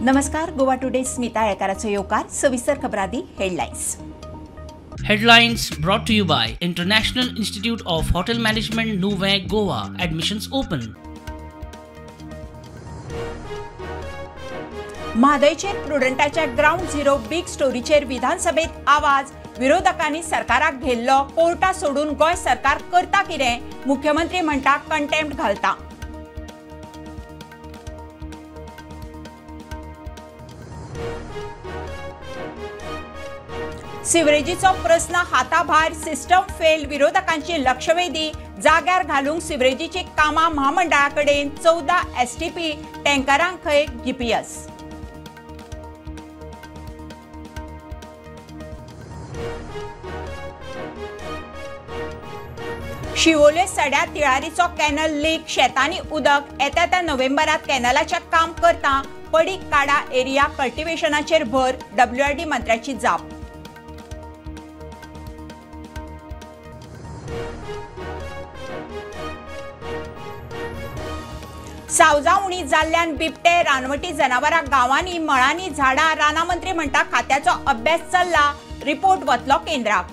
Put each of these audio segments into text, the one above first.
नमस्कार, गोवा टुडे स्मिता येळकाराचो येवकार. सविस्तर खबरांनी headlines. Headlines brought to you by International Institute of Hotel Management, Nuvem, Goa. Admissions open. म्हादयचेर प्रुडंटाच्या ground zero big स्टोरीचेर विधानसभेत आवाज. विरोधकांनी सरकाराक घेल्लो, कोर्टा सोडून गोंय सरकार करता कितें, मुख्यमंत्री म्हणटा कंटेम्प्ट घालता. सिवरेजीचो प्रस्न हाताभायर, सिस्टम फेल, विरोधकांची लक्षवेधी. जाग्यार घालूंक सिवरेजीची कामां म्हामंडळा कडेन 14 STP टँकरांक खंय GPS. Siolim सड्या तिळारीचो कॅनल लीक, शेतांनी उदक. येता त्या नोव्हेंबरात कॅनलाचें काम करता. पडीक काडा एरिया कल्टिवेशनाचेर भर, WRD मंत्र्याची जाप. सावजा उणी जाल्ल्यान बिबटे, रानवटी जनावरां गांवांनी, मळांनी, झाडां. रानां मंत्री म्हणटा खात्याचो अभ्यास चल्ला, रिपोर्ट वतलो केंद्राक.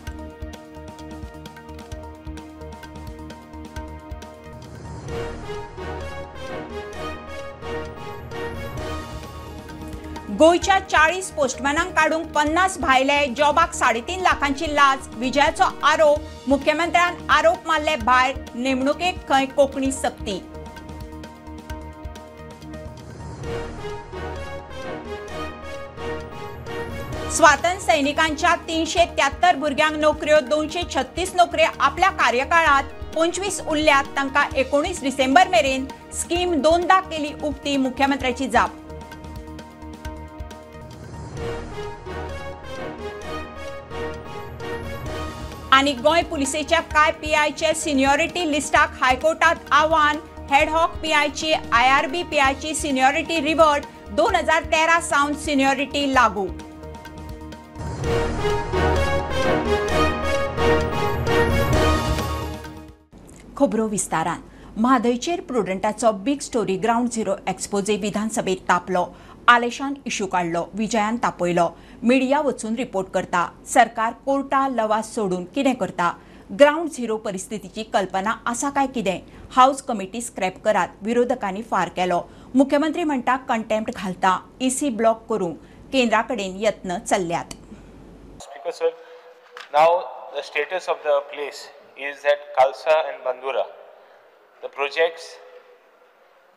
गोंयच्या 40 पोस्टमॅनांक काडूंक 50 भायले, जॉबाक 3.5 लाखांची लाच. विजयाचो आरोप, मुख्यमंत्र्यान आरोप मारले भायर. नेमणुकेक खंय कोंकणी सक्ती. स्वातंत्र्य सैनिकांच्या 373 भुरग्यांक नोकऱ्यो, 236 नोकऱ्यो आपल्या कार्यकाळात, 25 उरल्यात तांकां 19 डिसेंबर मेरेन. स्कीम 2दा केली उक्ती, मुख्यमंत्र्याची जाप. आनी गोंय पुलिसेच्या कांय PIचे सिनियॉरिटी लिस्टाक हायकोर्टात आव्हान. हेडहॉक PIची, IRB PIची सिनियॉरिटी रिव्हर्ट, 2013 सावन सिनियॉरिटी लागू. खबरो विस्तारान. म्हादयचेर प्रुडंटाचो big story ground zero expose विधानसभेत तापलो. आलेशान इश्यू काडलो, विजयान तापयलो. मिडिया वचून रिपोर्ट करता, सरकार कोर्टा लवास सोडून कितें करता? ग्राउंड झिरो परिस्थितीची कल्पना आसा काय कितें? हाऊस कमिटी स्क्रॅप करात, विरोधकांनी फार केलो. मुख्यमंत्री म्हणटा कंटेम्प्ट घालता, EC block करूंक केंद्रा कडेन यत्न चल्ल्यात. Speaker sir, now the status of the place is at Kalsa and Bandura. The projects,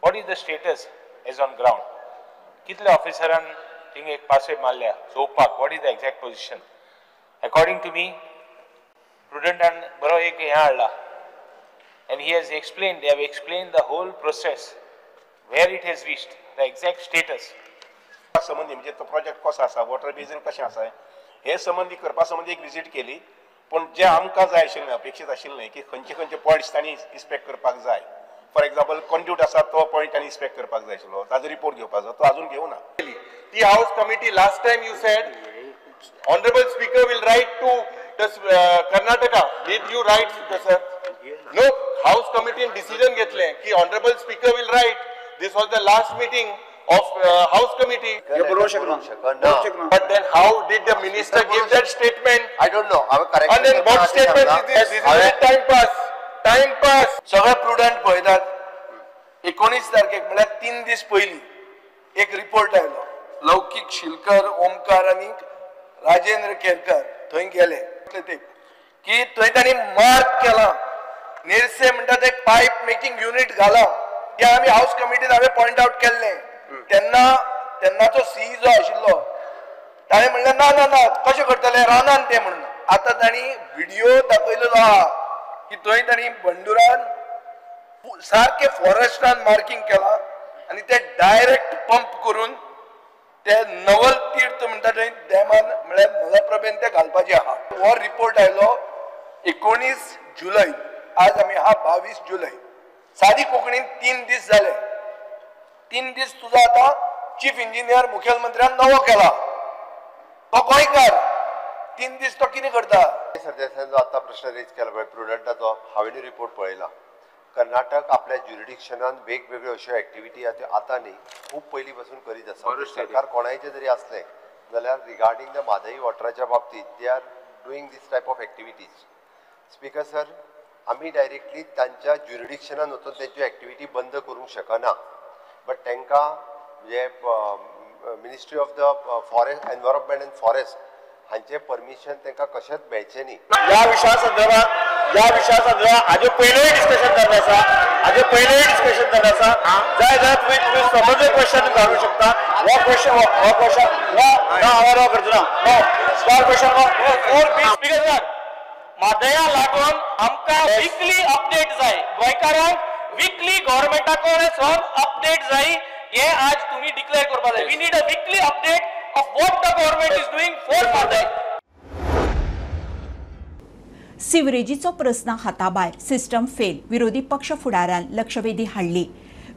what is the status as on ground? कितले ऑफिसरान थिंग एक पासे मारल्या चोवपाक, what is the exact position? According to me, प्रुडंटान बरो एक हें हाडला and he has explained, they have explained the whole process, where it has reached, the exact status. संबंधी म्हणजे तो प्रोजेक्ट कसो आसा, वॉटर बेजीन कशें आसा, हे संबंधी करपा संबंधी एक विजीट केली. पूण जे आमकां जाय आशिल्लें, अपेक्षीत आशिल्लें की खंयचे खंयचे पॉयंट्स तांणी इन्स्पेक्ट करपाक जाय. फॉर एग्जाम्पल कॉन्ड्यूट आसा तो पॉयंट तांणी इन्स्पेक्ट करपाक जाय आशिल्लो, ताजो रिपोर्ट घेवपाचो, तो अजून घेवना. ती house committee last time you said honourable speaker will write to Karnataka. Did you write sir? No, house कमिटीन decision घेतलें की honourable speaker will write. This was the last meeting of house committee. But then how did the minister give that statement? I don't know. And then what statement is this? This is time pass. Time pass. सगळे prudent पळयतात. 19 तारखेक म्हळ्यार 3 दीस पयलीं एक report आयलो. लौकीक शिलकर, ओमकार आनी राजेंद्र केरकर थंय गेले ते की थंय तांणी मार्क केला नेरसे म्हणटा ते पायप मेकिंग युनिट घाला. ते आमी हाऊस कमिटीन हांवें पॉयंट आवट केल्लें. तेन्ना तेन्नाचो सी जो आशिल्लो ताणें म्हणलें ना ना ना कशें करतले रानान तें म्हणून. आतां तांणी व्हिडियो दाखयलेलो आहा की थंय तांणी बंडुरान सारकें फॉरेस्टान मार्किंग केलां आनी ते डायरेक्ट पंप करून ते नवल तीर्थ म्हणटा थंय डॅमान म्हळ्यार मलप्रभेन ते घालपाचें आहा. हो रिपोर्ट आयलो 19 जुलय, आज आमी आहा 22 जुलय. सादी कोंकणीन 3 दीस जाले. 3 दीस तुजो आतां चीफ इंजिनियर मुखेलमंत्र्यान नवो केला, तो गोंयकार. 3 दीस तो कितें करता? सरदेसायांचो आतां प्रश्न रेज केला पळय प्रुडंटाचो, हांवें रिपोर्ट पळयला. कर्नाटक आपल्या ज्युरिडिक्शनान वेगवेगळ्यो अश्यो एक्टिविटी आतां न्ही खूब पयलीं पासून करीत आसा. सरकार कोणायचें जरी आसलें जाल्यार रिगार्डींग the Mhadei वॉटराच्या बाबतींत they are doing this type of activities. Speaker sir, आमी डायरेक्टली तांच्या ज्युरिडिक्शनान वचून तेंच्यो एक्टिविटी बंद करूंक शकना, बट तांकां म्हणजे ministry of the forest environment and forest हांचें परमिशन तांकां कशेंच मेळचें न्ही. ह्या विशया संदर्भात हाजे पयलेय डिस्कशन जाल्लें आसा, हाजे पयलेय डिस्कशन जाल्लें आसा. जाय जाल्यार तुमी समज क्वेश्चन घालूंक शकता. हो क्वेश्चन ना हांवें हो करचो ना. No star question 4B. Speaker sir, म्हादया लागून आमकां विकली अपडेट जाय, गोंयकारांक विकली गव्हर्मेंटा कडेन अपडेट जाय. हे आज तुम्ही डिक्लेअर करपाक जाय. We need a weekly update of what the government is doing for Mhadei. सिवरेजीचो प्रस्न हाताभायर, सिस्टम फेल, विरोधी पक्ष फुडारान लक्षवेधी हाडली.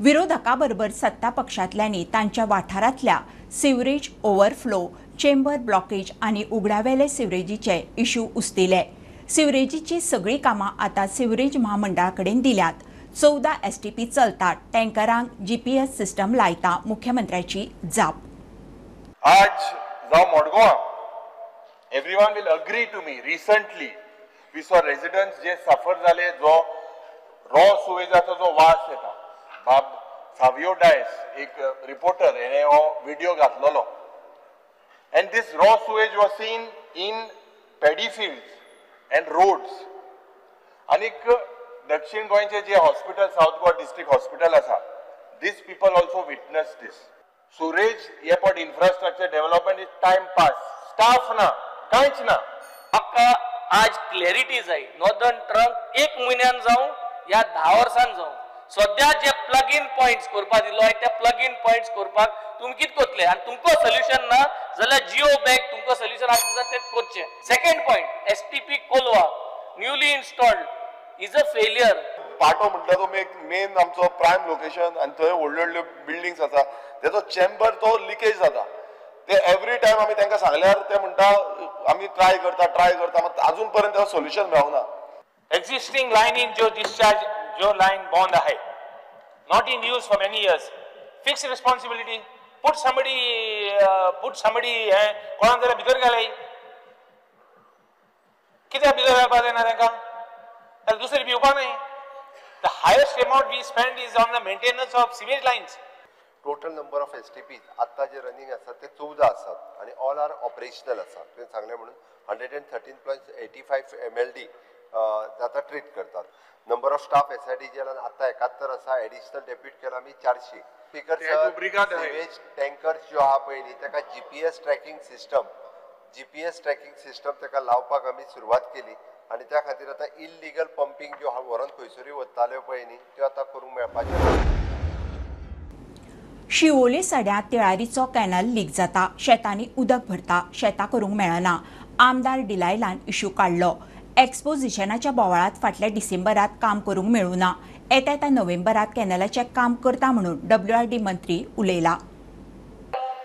विरोधका बरोबर सत्ता पक्षांतल्यांनी तांच्या वाठारांतल्या सिवरेज ओव्हरफ्लो, चेंबर ब्लॉकेज आनी उगडावेले सिवरेजीचे इश्यू उस्तिले. सिवरेजीची सगळीं कामां आतां सिवरेज म्हामंडळा कडेन दिल्यात. 14 STP चलतात, टँकरांक GPS system लायता, मुख्यमंत्र्याची जाप. आज जावं मडगांवां, everyone will agree to me, recently we saw residents जे सफर जाले, जो रॉ सुवेजाचो जो वास येता. बाब सावियो डायस एक रिपोर्टर हेणे हो व्हिडिओ घातलेलो and this raw sewage was seen in paddy fields and roads. आनीक दक्षिण गोंयचे जे hospital, south Goa district hospital आसा, this people also witness this. Sewerage airport infrastructure development is time pass, staff ना, कांयच ना. म्हाका आज क्लॅरिटी जाय. नॉर्दर्न ट्रंक 1 म्हयन्यान जावं या 10 वर्सान जावं, सद्या जे प्लग इन पॉयंट्स करपाक दिलो आहे ते प्लग इन पॉयंट्स करपाक तुमी कितें करतले आनी तुमकां सोल्युशन ना जाल्यार जिओ बॅग तुमकां सोल्युशन आसा तें करचें. Second point, STP Colva newly installed is a failure. पाटो म्हटल्यार तो मेन आमचो प्रायम लोकेशन आनी थंय व्हडल्यो व्हडल्यो बिल्डिंग्स आसा, तेचो चेंबर तो लिकेज जाता. ते एवरी टायम आमी तांकां सांगल्यार ते म्हणटा आमी ट्राय करता, मात अजून पर्यंत तेका सोल्युशन मेळना. एग्जिस्टिंग लाइन इन जो डिस्चार्ज, जो लाइन बॉन्ड आहे, not in use for many years, fix responsibility, put somebody हे कोणाक जाल्यार भितर घालय. कित्याक भितर घालपाक जायना तांकां? दुसरी भिवपा न्ही. The highest amount we spend is on the maintenance of sewage lines. Total number of STPs आत्ता जे रनिंग आसात ते 14 आसात आनी ऑल are operational आसात. तुवें सांगलें म्हणून 113.85 MLD आतां ट्रीट करतात. नंबर ऑफ स्टाफ SIDGL आतां 71 आसा, एडिशनल डेप्यूट केला आमी 400. स्पीकर सर, सिवेज टँकर्स ज्यो आहा पळय न्ही ताका GPS tracking system ताका लावपाक आमी सुरवात केली आनी त्या खातीर आतां इल्लिगल पंपींग ज्यो व्हरोन खंयसरूय वताल्यो पळय न्ही त्यो आतां करूंक मेळपाचें ना. शिवोले सड्या तिळारीचो कॅनल लीक जाता, शेतांनी उदक भरता, शेतां करूंक मेळना. आमदार डिलायलान इश्यू काडलो. एक्सपोजिशनाच्या बोवाळांत फाटल्या डिसेंबरात काम करूंक मेळूं ना. येता त्या नोव्हेंबरात कॅनलाचें काम करता म्हणून WRD मंत्री उलयला.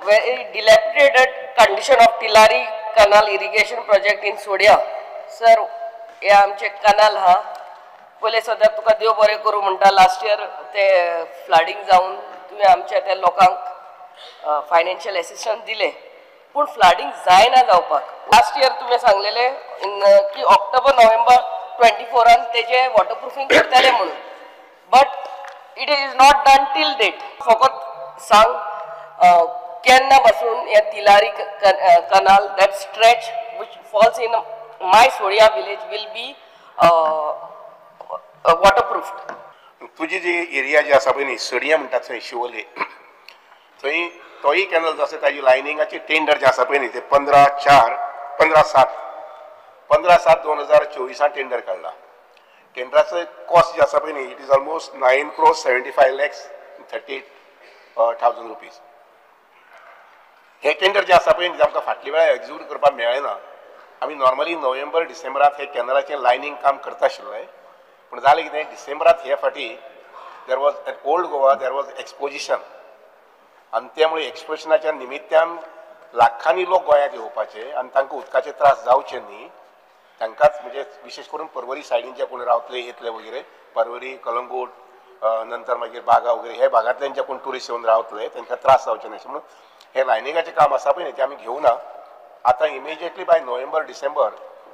Very dilapidated condition of Tillari canal irrigation project in Sodia. Sir, हे आमचे कनाल हा पयले सद्याक तुका देव बरें करूं म्हणटा, लास्ट इयर ते फ्लडिंग जावन तुवें आमच्या त्या लोकांक फायनान्शियल एसिस्टन्स दिले, पूण फ्लडिंग जायना जावपाक. लास्ट इयर तुवें सांगलेलें की ऑक्टोबर नोव्हेंबर 24 तेजें वॉटरप्रुफींग करतले म्हणून, but it is not done till date. फकत सांग केन्ना पासून हे Tillari canal that stretch which falls in my Sodia village will be waterproofed. तुजी जी एरिया जी आसा पळय न्ही, सडिया म्हणटात थंय शिवोले, थंय तोय कॅनल जो आसा ताजी लायनिंगाचे टेंडर जे आसा पळय न्ही ते 15/7/2024 टेंडर काडला. टेंडराचो कॉस्ट जे आसा पळय न्ही, it is almost 9,75,38,000 rupees. हे टेंडर जे आसा पळय न्ही आमकां फाटल्या वेळार एक्झिक्यूट करपाक मेळ्ळें ना. आमी नॉर्मली नोव्हेंबर डिसेंबरांत हे कॅनलाचें लायनींग काम करता आशिल्लें, पूण जालें कितें, डिसेंबरांत हे फाटी there was at old Goa there was exposition आनी त्यामुळे एक्सपोजिशनाच्या निमित्तान लाखांनी लोक गोंयांत येवपाचे आनी तांकां उदकाचे त्रास जावचे न्ही, तांकांच म्हणजे विशेष करून पर्वरी सायडीन जे कोण रावतले येतले वगैरे परवरी, कलंगूट, नंतर मागीर बागा वगैरे हे भागांतल्यान जे कोण ट्युरिस्ट येवन रावतले तांकां त्रास जावचे न्हय म्हणून हे लायनिंगाचें काम आसा पळय न्ही तें आमी घेवना. आतां इमिजिएटली बाय नोव्हेंबर डिसेंबर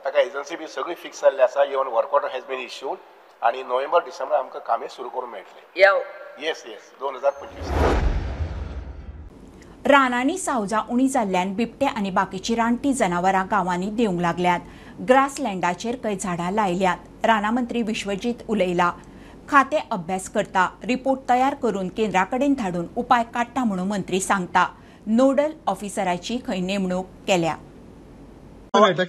ताका एजन्सी बी सगळी फिक्स जाल्ली आसा. Even work order has been issued आनी नोव्हेंबर डिसेंबर आमकां कामें सुरू करूंक मेळटलें. येस येस 2025. रानांनी सावजां उणी जाल्ल्यान बिबटे आनी बाकीची रानटी जनावरां गांवांनी देवंक लागल्यात. ग्रासलँडाचेर कांय झाडां लायल्यात. रानां मंत्री विश्वजीत उलयला. खातें अभ्यास करता, रिपोर्ट तयार करून केंद्रा कडेन धाडून उपाय काडटा म्हणून मंत्री सांगता. नोडल ऑफिसराची खंय नेमणूक केल्या. बरोबर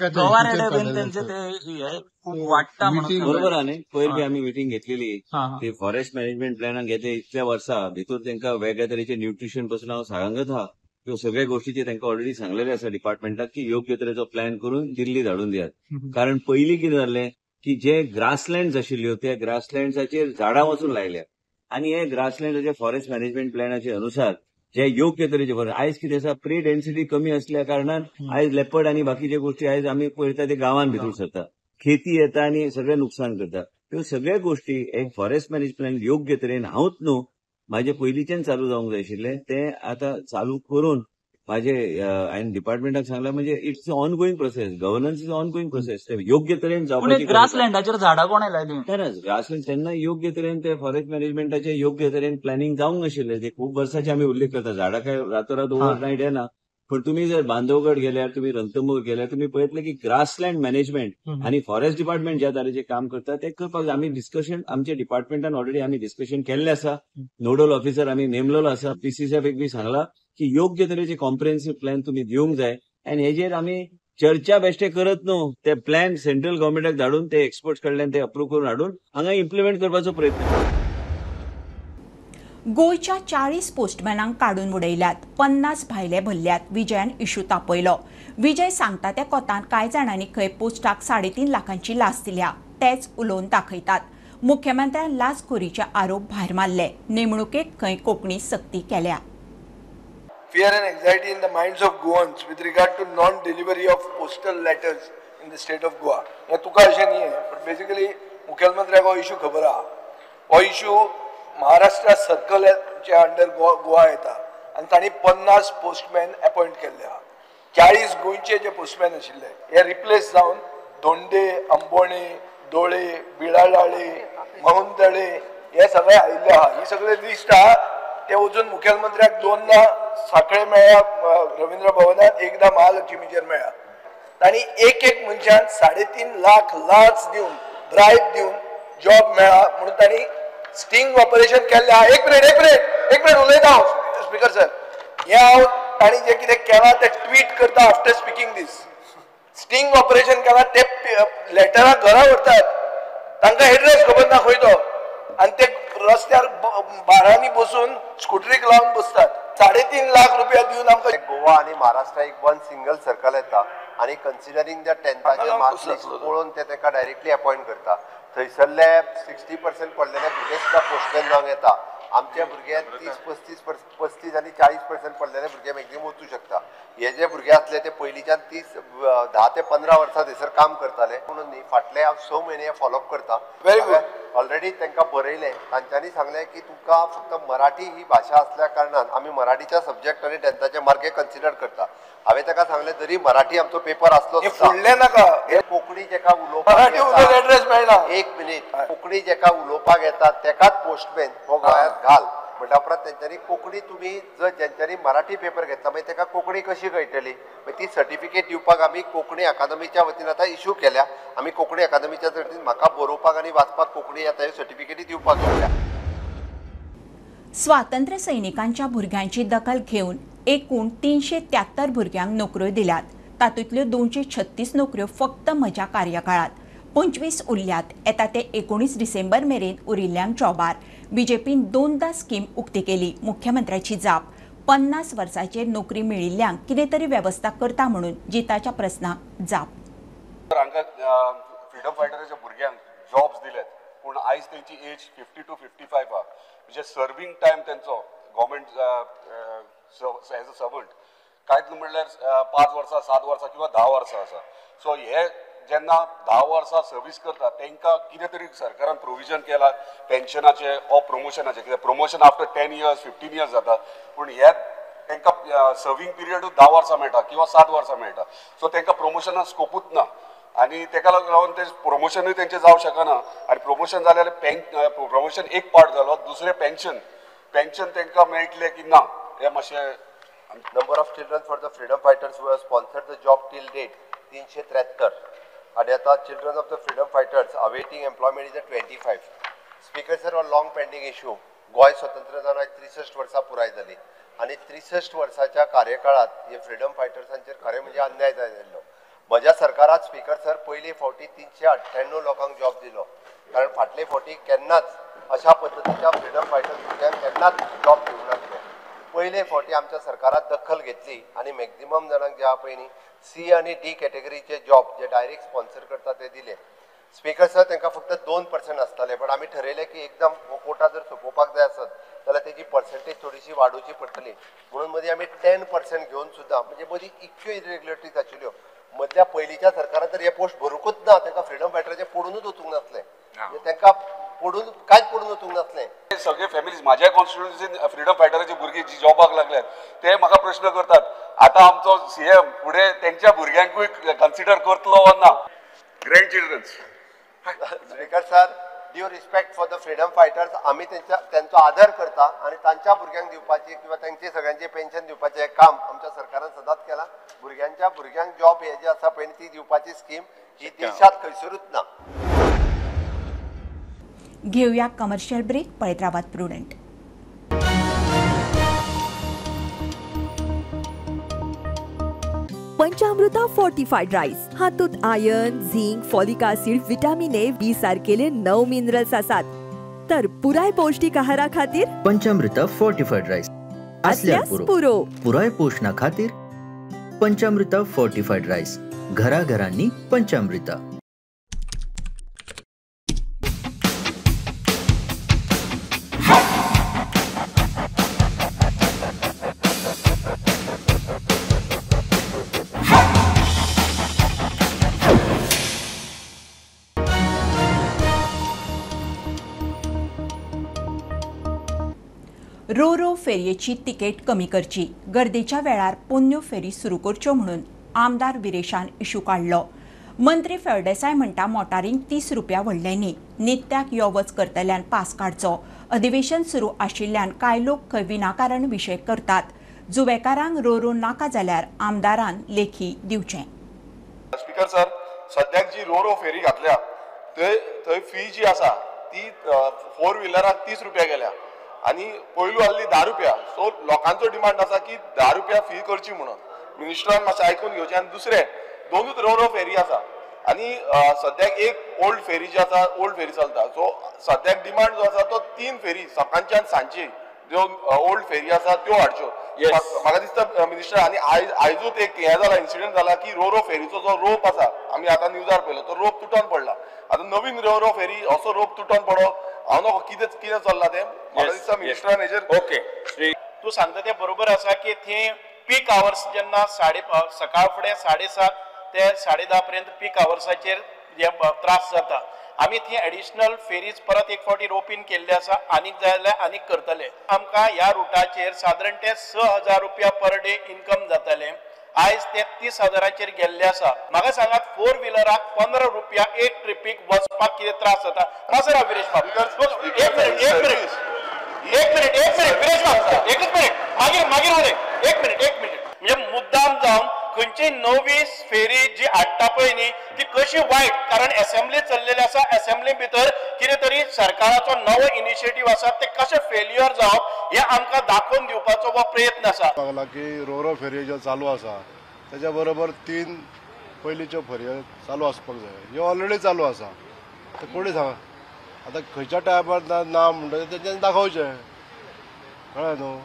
आहा न्ही, पयर बी आमी मिटींग घेतलेली ती फॉरेस्ट मॅनेजमेंट प्लॅनाक घेतले. इतल्या वर्सा भितर तांकां वेगळ्या तरेचे न्यूट्रिशन पासून हांव सांगत आहा. ह्यो सगळ्या गोष्टीचे तांकां ऑलरेडी सांगलेले आसा डिपार्टमेंटाक की योग्य तरेचो प्लॅन करून दिल्ली धाडून दियात. कारण पयलीं कितें जाल्लें की जे ग्रासलँड आशिल्ल्यो त्या ग्रासलँड्साचेर झाडां वचून लायल्या आनी हे ग्रासलँडाचे फॉरेस्ट मॅनेजमेंट प्लॅनाचे अनुसार जे योग्य तरेचे आयज कितें आसा, प्री डेन्सिटी कमी असल्या कारणान आयज लेपर्ड आनी बाकीचे गोष्टी आयज आमी पळयता ते गांवान भितर सरता, खेती येता आनी सगळें नुकसान करता. ह्यो सगळ्यो गोष्टी एक फॉरेस्ट मॅनेजमेंट योग्य तरेन हांवूच न्हू म्हाजे पयलींच्यान चालू जावंक जाय आशिल्लें तें आतां चालू करून म्हाजे हांवें डिपार्टमेंटाक सांगलां. म्हणजे it's a ongoing process, governance is ongoing process. ते योग्य तरेन जावपाची. ग्रासलँडाचेर झाडां कोणें लायलीं? तेन्नाच ग्रासलँड तेन्ना योग्य तरेन ते फॉरेस्ट मॅनेजमेंटाचे योग्य तरेन प्लॅनिंग जावंक नाशिल्लें. ते खूब वर्सांचे आमी उल्लेख करता. झाडां काय रातोरात ओवरनायट येना. पण तुम्ही जर बांधवगड गेल्यार, तुम्ही रणथंबोर गेल्यार तुमी पळयतले की ग्रासलँड मॅनेजमेंट आनी फॉरेस्ट डिपार्टमेंट ज्या तरेचें काम करता ते करपाक आमी डिस्कशन आमच्या डिपार्टमेंटान ऑलरेडी आमी डिस्कशन केल्लें आसा. नोडल ऑफिसर आमी नेमलेलो आसा. पीसीसीएफ बी सांगला की योग्य तरेचे कॉम्प्रिहेन्सिव्ह प्लॅन तुमी दिवंक जाय आनी हेजेर आमी चर्चा बेश्टे करत न्हू, ते प्लॅन सेंट्रल गव्हर्मेंटाक धाडून ते एक्सपर्ट्स कडल्यान ते अप्रूव्ह करून हाडून हांगा इम्प्लिमेंट करपाचो प्रयत्न. गोंयच्या 40 पोस्टमॅनांक काडून उडयल्यात, 50 भायले भरल्यात. विजयान इशू तापयलो. विजय सांगता त्या कोतान कांय जाणांनी खंय पोस्टाक 3.5 लाखांची लाच दिल्या तेच उलोवन दाखयतात. मुख्यमंत्र्यान लाचखोरीचे आरोप भायर मारले. नेमणुकेक खंय कोंकणी सक्ती केल्या. Fear and anxiety in the minds of Goans with regard to non-delivery of postal letters in the state of Goa. हें तुका अशें न्ही, बट बेसिकली मुखेलमंत्र्याक हो इशू खबर आहा. हो इशू महाराष्ट्र सर्कलाच्या अंडर गोवा येता आनी तांणी 50 पोस्टमॅन अपॉयंट केल्ले आहा. 40 गोंयचे जे पोस्टमॅन आशिल्ले हे रिप्लेस जावन धोंडे, आंबोणे, दोळे, बिळाडाळे, महुंदळे हे सगळे आयिल्ले आहा. ही सगळे लिस्ट आहा. ते वचून मुखेलमंत्र्याक 2दा साखळे मेळ्ळा रवींद्र भवनात, एकदा महालक्ष्मीचेर मेळ्ळा. तांणी एक एक मनशान 3.5 लाख लाच दिवन, ब्रायब दिवन जॉब मेळ्ळा म्हणून तांणी स्टिंग ऑपरेशन केल्लें आहा. एक मिनिट एक मिनिट एक मिनिट उलयता हांव स्पीकर सर. हें हांव तांणी जें कितें केलां तें ट्वीट करता after speaking this. Sting operation केलां, ते लेटरां घरा व्हरतात, तांकां एड्रेस खबर ना खंय तो, आनी ते रस्त्यार बारांनी बसून स्कुटरीक लावन बसतात. 3.5 लाख रुपया दिवन आमकां गोवा आनी महाराष्ट्र एक वन सिंगल सर्कल येता आनी कन्सिडरींग the टेन्थाचे मार्क्स लिस्ट पळोवन ते ताका डायरेक्टली अपॉयंट करता. थंयसरले 60% पडलेले भुरगे सुद्दां पोस्टमॅन जावंक येता. आमचे भुरगे 30, 35, 35 आनी 40% पडलेले भुरगे मॅक्झिमम वचूं शकता. हे जे भुरगे आसले ते पयलींच्यान 10 ते 15 वर्सां थंयसर काम करताले. म्हणून न्ही, फाटले हांव 6 म्हयने फॉलोअप करता. Very good. Already तांकां बरयलें, तांच्यांनी सांगलें की तुमकां फक्त मराठी ही भाशा आसल्या कारणान आमी मराठीच्या सब्जेक्ट आनी टेन्थाचे मार्क हे कन्सिडर करता. हांवें ताका सांगलें जरी मराठी आमचो पेपर आसलो फुडलें नाका, कोंकणी जेका उलोवपाक एड्रेस मेळना. एक मिनीट, कोंकणी जेका उलोवपाक येता तेकाच पोस्टमॅन हो गोंयांत घाल म्हणल्या उपरांत तेंच्यांनी कोंकणी तुमी जर जेंच्यांनी मराठी पेपर घेतला मागीर तेका कोंकणी कशी कळटली? मागीर ती सर्टिफिकेट दिवपाक आमी कोंकणी अकादमीच्या वतीन आतां इशू केल्या. आमी कोंकणी अकादमीच्या वतीन म्हाका बरोवपाक आनी वाचपाक कोंकणी येता ह्यो सर्टिफिकेटी दिवपाक लागल्या. स्वातंत्र्य सैनिकांच्या भुरग्यांची दखल घेवन एकूण 373 भुरग्यांक नोकऱ्यो दिल्यात. तातूंतल्यो 236 नोकऱ्यो फक्त म्हज्या कार्यकाळात, 25 उरल्यात. येता ते 19 डिसेंबर मेरेन उरिल्ल्यांक जॉबार. बीजेपीन 2दा स्कीम उक्ती केली. मुख्यमंत्र्याची जाप, 50 वर्सांचेर नोकरी मेळिल्ल्यांक कितें तरी वेवस्था करता म्हणून जिताच्या प्रस्नाक जाप. हांकां फ्रिडम फायटराच्या भुरग्यांक जॉब्स दिल्यात, पूण आयज तेंची एज 50 to 55 आहा. म्हणजे सर्वींग टायम तेंचो गव्हर्मेंट एज अ सर्वंट कांयच म्हणल्यार 5 वर्सां, 7 वर्सां किंवा 10 वर्सां आसा. सो हे जेन्ना 10 वर्सां सर्वीस करता तांकां कितें तरी सरकारान प्रोविजन केला पेन्शनाचें ओ प्रमोशनाचें, कित्याक प्रमोशन आफ्टर 10 इयर्स 15 इयर्स जाता, पूण हे तांकां सर्वींग पिरियडूच 10 वर्सां मेळटा किंवा 7 वर्सां मेळटा. सो तांकां प्रमोशनाक स्कोपूच ना आनी ताका लागून ते प्रमोशनूय तेंचें जावंक शकना. आनी प्रमोशन जालें जाल्यार प्रमोशन एक पार्ट जालो, दुसरें पेन्शन, पेन्शन तांकां मेळटलें की ना हें मातशें. Number of children for the freedom fighters who have sponsored the job till date 373 आनी आतां children of the freedom fighters awaiting employment is a 25. Speaker sir, हो लाँग पेंडींग इशू. गोंय स्वतंत्र जावन आयज 63 वर्सां पुराय जाली आनी 63 वर्साच्या कार्यकाळांत हे फ्रिडम फायटर्सांचेर खरें म्हणजे अन्याय जाल्लो. म्हज्या सरकारात स्पीकर सर पयले फावटी 398 लोकांक जॉब दिलो, कारण फाटले फावटी केन्नाच अशा पद्दतीच्या फ्रिडम फायटर्स भुरग्यांक केन्नाच जॉब दिवंक नासले. पयले फावटी आमच्या सरकारात दखल घेतली आनी मॅक्झिमम जाणांक जे आहा पळय न्ही सी आनी डी कॅटेगरीचे जॉब जे डायरेक्ट स्पॉन्सर करता ते दिले. स्पीकर सर, तांकां फक्त 2% आसताले, बट आमी ठरयलें की एकदम हो कोटा जर सोंपोवपाक जाय आसत जाल्यार तेजी पर्संटेज थोडीशी वाडोवची पडटली, म्हणून मदीं आमी 10% घेवन सुद्दां, म्हणजे मदीं इतक्यो इरेग्युलरिटीज आशिल्ल्यो. मदल्या पयलींच्या सरकारान तर हे पोस्ट भरुंकूच ना, तांकां फ्रिडम फायटराचें पडुनूच वचूंक नासलें, तांकां पडून कांयच पडून वचूंक नासलें. सगळे फॅमिलीज माझ्या कॉन्स्टिट्युएन्सीन फ्रिडम फायटराची भुरगीं जी जॉबाक लागल्यात ते म्हाका प्रश्न करतात, आतां आमचो सीएम फुडें तेंच्या भुरग्यांकूय कन्सिडर करतलो वा ना. Grand childrens. Speaker sir, due respect for the freedom fighters, आमी तेंचो आदर करता आनी तांच्या भुरग्यांक दिवपाची किंवा तांचे सगळ्यांचे पेन्शन दिवपाचें काम आमच्या सरकारान सदांच केलां. भुरग्यांच्या भुरग्यांक जॉब हे जे आसा पळय ती दिवपाची स्कीम ही देशांत खंयसरूच ना. घेऊया कमर्शियल ब्रेक. पळयत रावात प्रुडंट. पंचामृता फोर्टिफाईड राईस हातूंत iron, zinc, folic acid, vitamin A, B सारकेले 9 मिनरल्स आसात. तर पुराय पौष्टिक आहारा खातीर पंचामृता फोर्टिफाईड राईस असल्यार पुरो. पुराय पोषणा खातीर पंचामृता फोर्टिफाईड राईस, घराघरांनी पंचामृता. रो रो फेरयेची तिकेट कमी करची, गर्देच्या वेळार पोन्न्यो फेरी सुरू करच्यो म्हणून आमदार विरेशान इशू काडलो. मंत्री फळदेसाय म्हणटा मोटारींक 30 रुपया व्हडले न्ही, नित्याक यो वच करतल्यान पास काडचो. अधिवेशन सुरू आशिल्ल्यान कांय लोक खंय विनाकारण विशय करतात. जुवेकारांक रो रो नाका जाल्यार आमदारान लेखी दिवचें. स्पीकर सर, सद्याक जी रो रो फेरी घातल्या थंय फी जी आसा ती 4 व्हिलराक 30 रुपया गेल्या आनी पयलू आहली 10 रुपया. सो लोकांचो डिमांड आसा की 10 रुपया फी करची म्हणून. मिनिस्टरान मातशें आयकून घेवचें. आनी दुसरें, दोनूच रो रो फेरी आसा आनी सद्याक एक ओल्ड फेरी जी आसा ओल्ड फेरी चलता. सो सद्याक डिमांड जो आसा तो 3 फेरी सकाळची आनी सांजची ज्यो ओल्ड फेरी आसा त्यो हाडच्यो. म्हाका दिसता मिनिस्टर, आनी आयजूच एक हें जाला, इन्सिडंट जाला की रो रो फेरीचो जो रोप आसा आमी आतां न्यूजार पळयलो, तो रोप तुटोन पडला. आतां नवीन रो रो फेरी असो रोप तुटोन पडो हांव नको कितें कितें चल्लां तें. म्हाका दिसता मिनिस्टरान हेजेर ओके. तूं सांगता तें बरोबर आसा की थंय पीक आवर्स जेन्ना सकाळ फुडें 7:30 ते 10:30 पर्यंत पीक आवर्साचेर हे त्रास जाता. आमी थंय एडिशनल फेरीज परत एक फावटी रोपीन केल्ले आसा, आनीक जाय जाल्यार आनीक करतले. आमकां ह्या रुटाचेर सादारण ते 6,000 रुपया पर डे इनकम जाताले, आयज ते 30,000 गेल्ले आसा. म्हाका सांगात, 4 व्हिलराक 15 रुपया एक ट्रिपीक वचपाक कितें त्रास जाता. मातसो राव विरेश बाब, एक मिनिट एक मिनिट एक मिनिट एक मिनिट विरेश बाब, एकच मिनिट, मागीर मागीर उलय. एक मिनिट एक मिनिट. म्हणजे मुद्दाम जावन खंयची नवी फेरी जी हाडटा पळय न्ही ती कशी वायट, कारण एसेंब्ली चल्लेली आसा, एसेंब्ली भितर कितें तरी सरकाराचो नवो इनिशिएटीव आसा ते कशें फेल्युअर जावप हें आमकां दाखोवन दिवपाचो हो प्रयत्न आसा. लागला की रो रो फेरी ज्यो चालू आसा तेच्या बरोबर 3 पयलींच्यो फेरयो चालू आसपाक जाय, ह्यो ऑलरेडी चालू आसा. ते कोणी सांग आतां खंयच्या टायमार ना म्हणटा तेंच्यांनी दाखोवचें, कळ्ळें न्हू.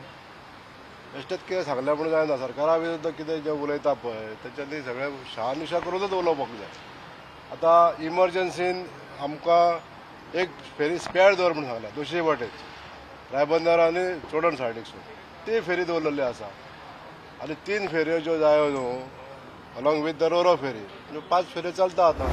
बेश्टेच कितें सांगलें म्हणून जायना. सरकारा विरुद्ध कितें जें उलयता पळय तेंच्यांनी सगळें शहानिशा करूनच उलोवपाक जाय. आतां इमर्जन्सीन आमकां एक फेरी स्पेअर दवर म्हणून सांगल्या दुसरे वाटेन रायबंदर आनी चोडण सायडीकसून ती फेरी दवरलेली आसा. आनी 3 फेरयो ज्यो जायो न्हू अलॉंग विथ the Ro-Ro फेरी, म्हणजे 5 फेरी चलता आतां.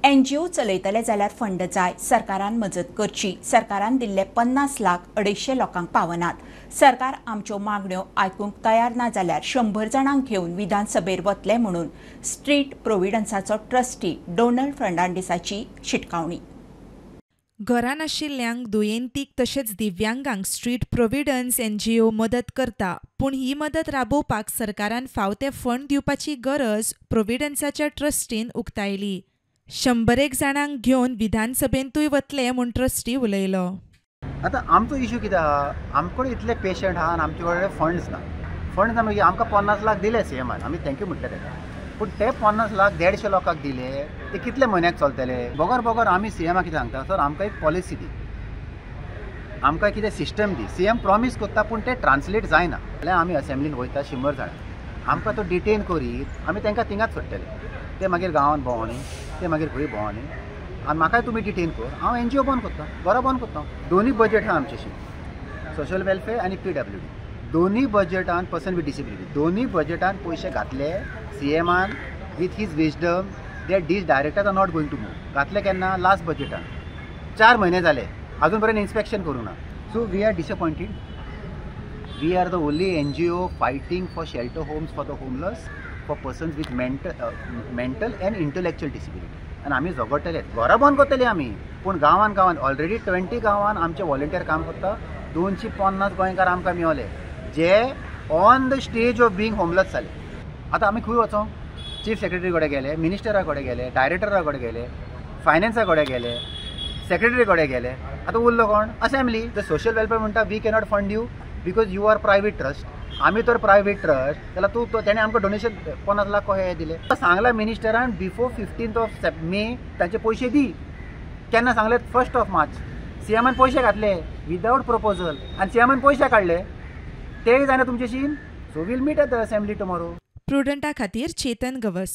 एनजीओ चलयतले जाल्यार फंड जाय, सरकारान मजत करची. सरकारान दिल्ले 50 लाख 250 लोकांक पावनात. सरकार आमच्यो मागण्यो आयकूंक तयार ना जाल्यार 100 जाणांक घेवन विधानसभेर वतले म्हणून स्ट्रीट प्रोविडन्साचो ट्रस्टी डोनल्ड फर्नांडीसाची शिटकावणी. घरां नाशिल्ल्यांक, दुयेंतीक तशेंच दिव्यांगांक स्ट्रीट प्रोविडन्स एनजीओ मदत करता, पूण ही मदत राबोवपाक सरकारान फाव ते फंड दिवपाची गरज प्रोविडन्साच्या ट्रस्टीन उक्तायली. 101 जाणांक घेवन विधानसभेंतूय वतले म्हूण ट्रस्टी उलयलो. आतां आमचो इशू कितें आहा, आमचे कडेन इतले पेशंट आहा आनी आमचे कडेन फंड्स ना. फंड्स ना मागीर आमकां 50 लाख दिले सीएमान, आमी thank you म्हटलें ताका, पूण ते 50 लाख 150 लोकांक दिले ते कितले म्हयन्याक चलतले? बगर बगर आमी सीएमाक कितें सांगता, सर आमकां एक पॉलिसी दी, आमकां कितें सिस्टम दी. सीएम प्रॉमीस करता पूण ते ट्रान्सलेट जायना. जाल्यार आमी असेंब्लीन वयता 100 जाणां, आमकां तो डिटेन करीत आमी तांकां थिंगाच सोडटले. ते मागीर गांवांत भोंवनी, ते मागीर खंय भोंवनी, आनी म्हाकाय तुमी डिटेन कर, हांव एनजीओ बंद करता, घरां बंद करता. दोनूय बजेट आहा आमचेशी, सोशल वेलफेअर आनी पीडब्ल्यूडी, दोनूय बजेटान पर्सन विथ डिसेबिलिटी, दोनूय बजेटान पयशे घातले सीएमान with his wisdom that these directors are not going to move. घातले केन्ना? लास्ट बजेटान. 4 म्हयने जाले, अजून पर्यंत इन्स्पेक्शन करूं ना. So we are disappointed. We are the only NGO fighting for shelter homes for the homeless, for persons with mental and intellectual disability. आनी आमी झगडटले, घरां बंद करतले आमी, पूण गांवान गांवान ऑलरेडी 20 गांवान आमचे वॉलंटियर काम करता. 250 गोंयकार आमकां मेवले जे on the stage of being homeless जाले. आतां आमी खंय वचों? चीफ सेक्रेटरी कडेन गेले, मिनिस्टरा कडेन गेले, डायरेक्टरा कडेन गेले, फायनान्सा कडेन गेले, सेक्रेटरी कडेन गेले. आतां उरलो कोण? असेंब्ली. The social welfare म्हणटा we cannot fund you because you are private trust. आमी तर प्रायवेट ट्रस्ट जाल्यार तूं तेणें आमकां डोनेशन 50 लाख कशें दिलें? सांगलां मिनिस्टरान बिफोर 15 मे तांचे पयशे दी. केन्ना सांगलें? 1 मार्च. सीएमान पयशे घातले विदावट प्रपोजल आनी सीएमान पयशे काडले, तेय जायना तुमचेशी. So we'll meet at the assembly tomorrow. प्रुडंटा खातीर चेतन गवस.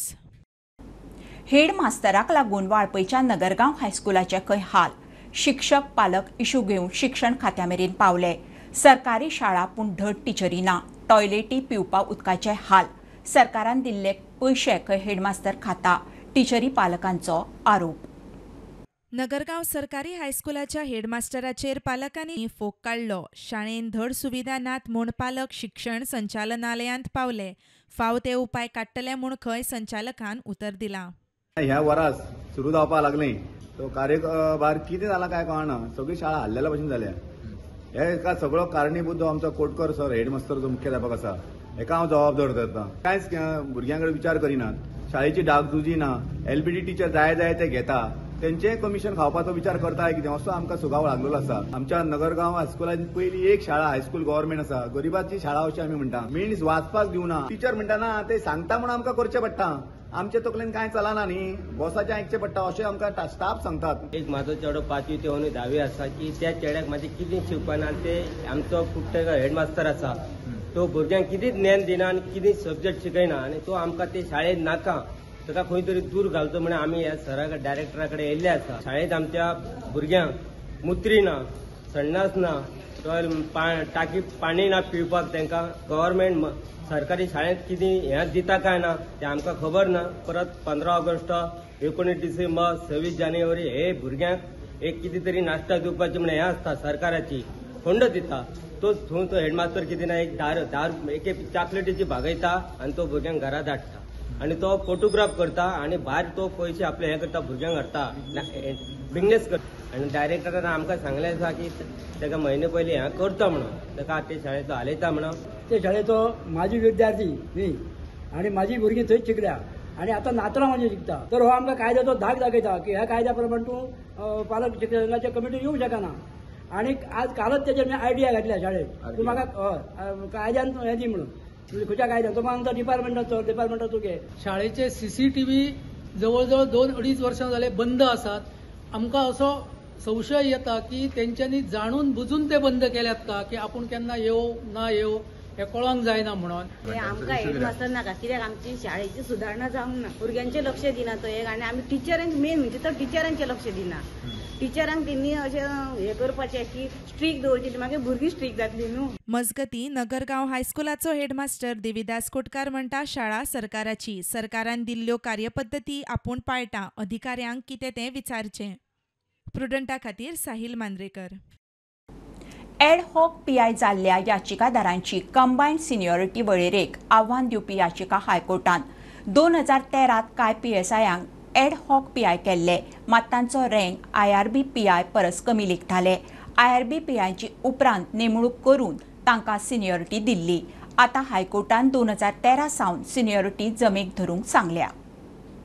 हेड मास्तराक लागून वाळपयच्या नगरगांव हायस्कुलाचे खंय हाल. शिक्षक पालक इशू घेवन शिक्षण खात्या मेरेन पावले. सरकारी शाळा पूण धड टिचरी ना, टॉयलेटी पिवपा उदकाचे हाल. सरकारान दिल्ले पयशे खंय हेडमास्तर खाता, टिचरी पालकांचो आरोप. नगरगांव सरकारी हायस्कुलाच्या हेडमास्टराचेर पालकांनी फोग काडलो. शाळेन धड सुविधा नात म्हूण पालक शिक्षण संचालनालयांत पावले. फाव ते उपाय काडटले म्हूण खंय संचालकान उतर दिलां. ह्या वरास सुरू जावपाक लागलें तो कार्यभार कितें जाला काय कळना, सगळी शाळा हाल्लेल्या भशेन जाल्या. हे एका सगळो कारणीभूत आमचो कोटकर सर हेडमास्तर जो मुख्याध्यापक आसा हेका हांव जबाबदार धरता. कांयच भुरग्यां कडेन विचार करिनात, शाळेची डागडुजी ना, एलबीडी टिचर जाय जाय ते घेता, तेंचें कमिशन खावपाचो विचार करता कितें असो आमकां सुगाव लागलेलो आसा. आमच्या नगरगांव हायस्कुलान पयली एक शाळा हायस्कूल गव्हर्मेंट आसा, गरिबाची शाळा अशी आमी म्हणटा. मिन्स वाचपाक दिवना, टिचर म्हणटा ना ते सांगता म्हणून आमकां करचें पडटा, आमचे तकलेन कांय चलना न्ही, बॉसाचें आयकचें पडटा अशें आमकां स्टाफ सांगतात. एक म्हाजो चेडो 5वी ते 10वी आसा की त्या चेड्याक म्हाजें कितें शिकपाना ते आमचो कुट्टेकर हेडमास्तर आसा तो भुरग्यांक कितेंच ज्ञान दिना आनी कितें सब्जेक्ट शिकयना आनी तो आमकां ते शाळेंत नाका, ताका खंय तरी दूर घालचो म्हणून आमी ह्या सरा डायरेक्टरा कडेन येयल्ले आसा. शाळेंत आमच्या भुरग्यांक मुत्री ना, संडास ना, टाकी पाणी ना पिवपाक तांकां. गव्हर्मेंट सरकारी शाळेंत कितें हें दिता काय ना तें आमकां खबर ना. परत 15 ऑगस्ट, 19 डिसेंबर, 26 जानेवारी हे भुरग्यांक एक कितें तरी नाश्ता दिवपाची म्हणून हें आसता, सरकाराची फंड दिता. तो थंय तो हेडमास्तर कितें ना एक 10 एक चाकलेटीची भागयता आनी तो भुरग्यांक घरा धाडटा आनी तो फोटोग्राफ करता आनी भायर तो पयशे आपले हें करता, भुरग्यांक हाडटा, बिजनेस करता. आनी डायरेक्टरान आमकां सांगलें आसा की ताका म्हयने पयलीं हें करता म्हणून, ताका ते शाळेचो हालयता म्हणून. ते शाळेचो म्हाजी विद्यार्थी न्ही आनी म्हाजी भुरगीं थंयच शिकल्या आनी आतां नातरां म्हाजी शिकता. तर हो आमकां कायद्याचो धाक दाखयता की ह्या कायद्या प्रमाण तूं पालक शिक्षकाच्या कमिटीन येवंक शकना. आनी आज कालच तेजेर मी आयडिया घातल्या शाळेत, तूं म्हाका हय कायद्यान हें दी म्हणून, खंयच्या कायद्यान तो आमचा डिपार्टमेंटाचो डिपार्टमेंटाचो घे. शाळेचे सीसीटीव्ही जवळजवळ 2-2.5 वर्सां जाले बंद आसात. आमकां असो संशय येता की तेंच्यांनी जाणून बुजून ते बंद केल्यात का, की आपूण केन्ना येवं ना येवं हें कळोंक जायना म्हणून. आमकां हेडमास्तर नाका, कित्याक आमची शाळेची सुदारणा जावंक ना, भुरग्यांचें लक्ष दिना तो एक, आनी आमी टिचरांचें मेन म्हणजे तो टिचरांचें लक्ष दिना. टिचरांक तेणी अशें हें करपाचें की स्ट्रीक दवरची, मागीर भुरगीं स्ट्रीक जातली न्हू. मजगतीं नगरगांव हायस्कुलाचो हेडमास्टर देविदास कोटकार म्हणटा शाळा सरकाराची, सरकारान दिल्ल्यो कार्यपद्दती आपूण पाळटा, अधिकाऱ्यांक कितें तें विचारचें. प्रुडंटा खातीर Sahil Mandrekar. Ad hoc PI जाल्ल्या याचिकादारांची कंबायन्ड सिनियॉरिटी वळेरेक आव्हान दिवपी याचिका हायकोर्टान 2013 कांय पीएसआयांक एड हॉक पीआय केल्ले, मात तांचो रँक आयआरबी पीआय परस कमी लेखताले. आयआरबी पीआयची उपरांत नेमणूक करून तांकां सिनियॉरिटी दिल्ली. आतां हायकोर्टान 2013 सावन सिनियॉरिटी जमेक धरूंक सांगल्या.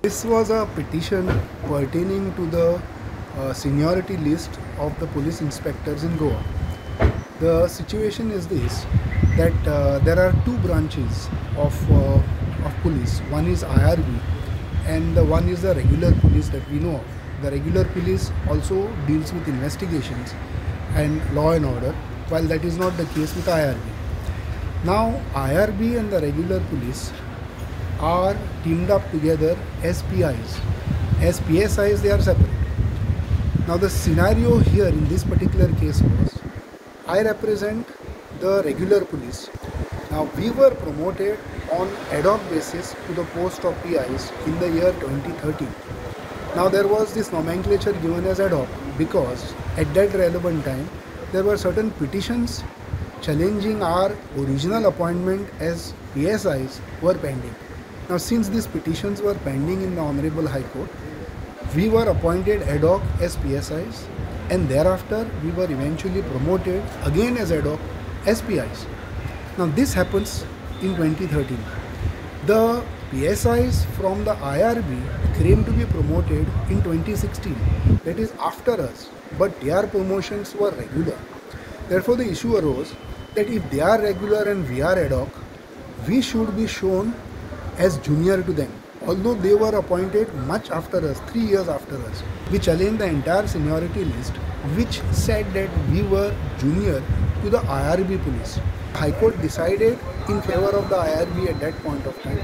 This was a petition pertaining to the seniority list of the police inspectors in Goa. The situation is this, that there are two branches of police. One is IRB and the one is the regular police that we know of. The regular police also deals with investigations and law and order, while that is not the case with IRB. Now IRB and the regular police are teamed up together as PIs. As PSIs they are separate. Now the scenario here in this particular case was, I represent the regular police. Now we were promoted on ad hoc basis to the post of PIs in the year 2013. Now there was this nomenclature given as ad hoc because at that relevant time there were certain petitions challenging our original appointment as PSIs were pending. Now since these petitions were pending in the Honorable High Court, we were appointed ad hoc as PSIs, and thereafter we were eventually promoted again as ad hoc as PIs. Now this happens in 2013. The PSIs from the IRB claimed to be promoted in 2016, that is after us, but their promotions were regular. Therefore the issue arose that if they are regular and we are ad hoc, we should be shown as junior to them, although they were appointed much after us, 3 years after us. We challenged the entire seniority list, which said that we were junior to the IRB police. High Court decided in favor of the IRB at that point of time.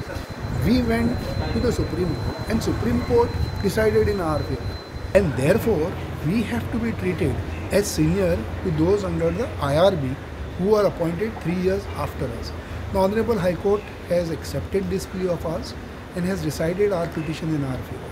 We went to the Supreme Court and Supreme Court decided in our favor. And therefore, we have to be treated as senior to those under the IRB who are appointed 3 years after us. The Honorable High Court has accepted this plea of ours and has decided our petition in our favor.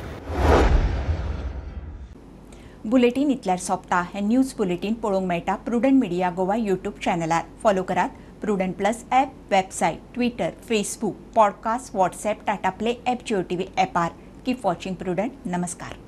Bulletin इतल्यार सोंपता. हें news bulletin पळोवंक मेळटा Prudent media Goa YouTube चॅनलार. Follow करात Prudent plus app, website, Twitter, Facebook, podcast, WhatsApp, Tata Play app, Jio TV ॲपार. Keep watching Prudent. नमस्कार.